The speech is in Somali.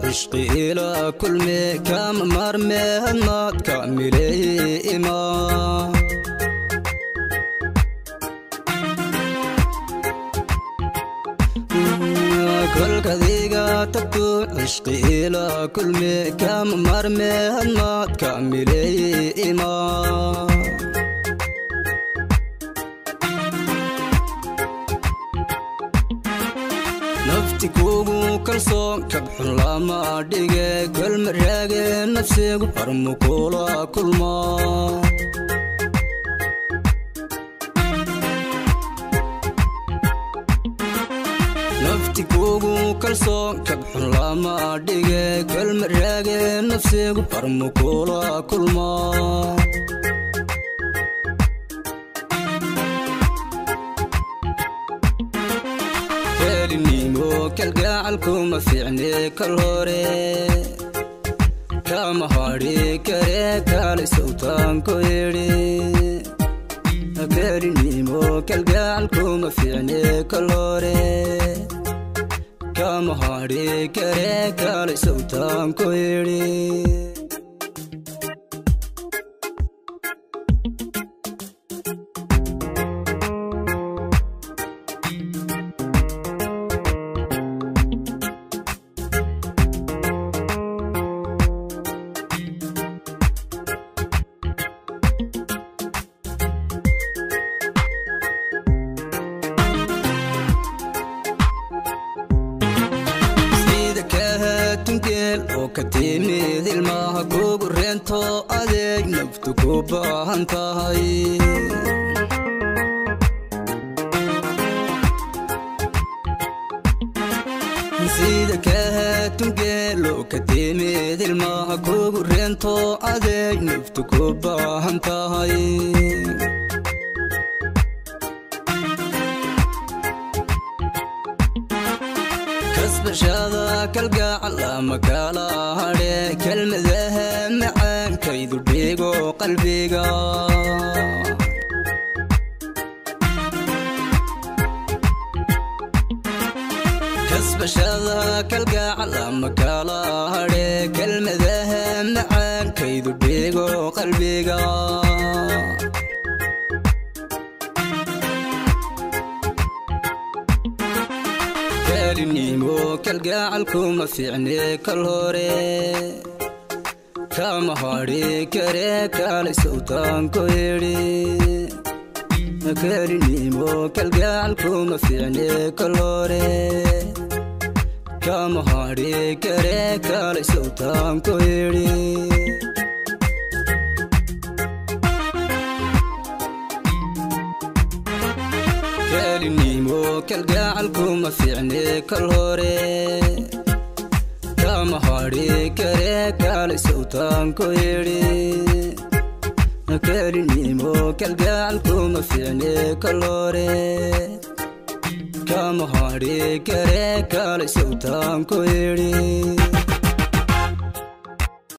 Cishqi ila kulme kama marme hadmaad kaamiley ima. Kolkadiga tagto cishqi ila kulme kama marme hadmaad kaamiley ima. Nafti kugu kalsoon kabxun lama dhige, kolma raage nafsigu armu kula kulma. Nafti kugu kalsoon kabxun lama dhige, kolma raage nafsigu armu kula kulma. Kelinimo kalgacalkuma fiicne kal hore, kama hadhi kare kaalay sawtaanku yidhi. Kelinimo kalgacalkuma fiicne kal hore, kama hadhi kare kaalay sawtaanku yidhi. Sida kahatungeel oo ka timid ilmaha kugu reento adeeg naftu ku baahan tahay. Sida kahatungeel oo ka timid ilmaha kugu reento adeeg naftu ku baahan tahay. Kasbashada kalgacal lama kala hadhe, kelmadaha macaankaydu dhigo qalbiga. Kasbashada kalgacal lama kala hadhe, kelmadaha macaankaydu dhigo qalbiga. Kelinimo kalgacalkuma fiicne kal hore, kama hadhi kare kaalay sawtaanku yidhi. Kelinimo kalgacalkuma fiicne kal hore, kama hadhi kare kaalay sawtaanku yidhi. Kelinimo kalgacalkuma fiicne kal hore, kama hadhi kare kaalay sawtaanku yidhi. Kelinimo kalgacalkuma fiicne kal hore, kama hadhi kare kaalay sawtaanku yidhi.